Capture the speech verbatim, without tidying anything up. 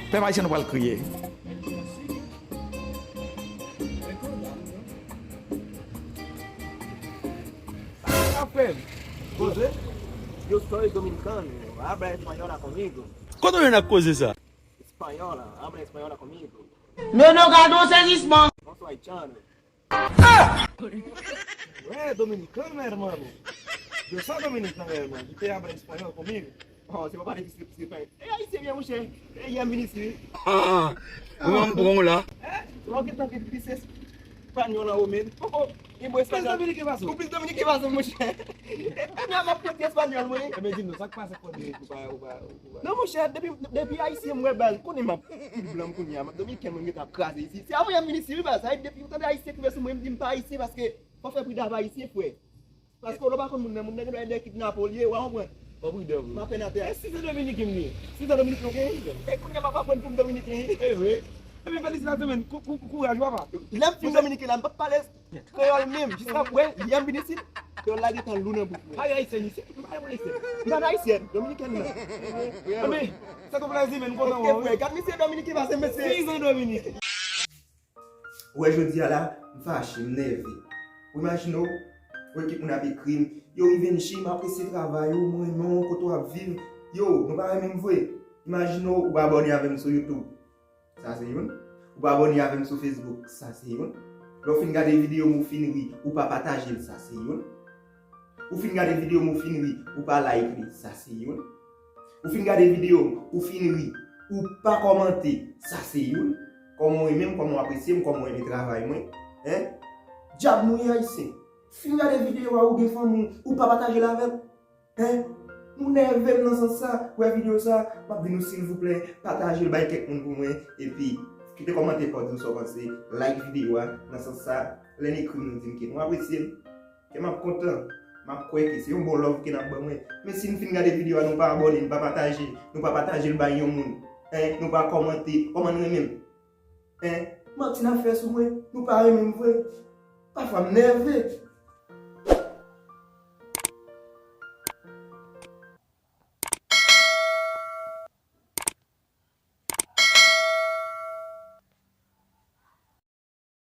Pèp ayisyen nou pral kriye. Sa fè m koze. Yo soy dominicano, habla española conmigo. Kote w jwenn ak koze sa? Española, habla española conmigo. Meu no gado sezisman. No soy chano. Wè, dominikano, hermano. Yo soy dominicano, hermano. Usted habla español conmigo. Oh, se pa pale ki se se pa. E ayisyen byen, monchè. E yè m vin isi. Ah, ah. Ou an pran w la? Lò gen tan ki plis espanyòl an ou menm. Poko gen bon espanyòl. Ou plis dominike pase m, monchè. Kounye a m ap pote espanyòl mwen. Ebyen di m non, sa k pase kote ou pa ou pa ou pa. Non, monchè, depi depi ayisyen m wè baz, konnen m ap blan m kounye a, m ap dominiken mwen gentan ap kraze isi. Se avan yè m vin isi wi baz. Sa vle di depi m tande ayisyen ki vè sou mwen, m di m pa ayisyen paske fò fè prida avè ayisyen, frè. Paske w pa konn moun nan, moun nan gen dwa de kidnape w li ye, w a konprann. Fò prida vre. M ap fè n atè. E si se Dominiken m ye? Si se Dominiken, ok. E kounye a m ap aprann pou m Dominiken. E vre. Ebyen felisitasyon men, kouraj papa. Lè m fin Dominiken la, m p ap pale kreyòl menm. Jiska wè, lè m vin isit, kreyòl la gentan lou nan bouch mwen. Ay ayisyen isit, m pa yon ayisyen. M pa n ayisyen, Dominiken nan. Ebyen, sa tou plezi men, m kontan wè w. Ok frè, gad misye Dominiken pase mesye. Sizan Dominiken. Ou wè jodi a la, m fache, m nève. Ou imajine w, ou ekip moun ap ekri m, yo Rivenchi, m apresye travay ou, m renmen w, kote w ap viv. Yo, nou pa renmen m vre? Imajine w, ou abòne avè m sou YouTube. Sa se youn. Ou pa abòne avè m sou Facebook. Sa se youn. Lè w fin gade videyo m, ou fin ri, ou pa pataje l. Sa se youn. Ou fin gade videyo m, ou fin ri, ou pa like li. Sa se youn. Ou fin gade videyo m, ou fin ri, ou pa kòmante. Sa se youn. Kòman w renmen m, kòman w apresye m, kòman w renmen travay mwen. Hein? Dyab nou ye ayisyen. Fin gade videyo a, ou gen fanmi w, ou pa pataje l avè l. Hein? Nou nève m nan sans sa. Wè videyo sa, m ap di nou silvouplè, pataje l bay kèk moun pou mwen, epi kite kòmantè pa w di m sa w panse, like videyo a, nan sans sa, lè n ekri m nou di m ke nou apresye m. Kè m ap kontan, m ap kwè ke se yon bon love ke n ap ban mwen. Men si n fin gade videyo a, nou pa abòne, nou pa pataje, nou pa pataje l bay yon moun, hein, nou pa kòmante, kòman n renmen m? Hein? Manti n ap fè sou mwen, nou pa renmen m vre. Pafwa m nève,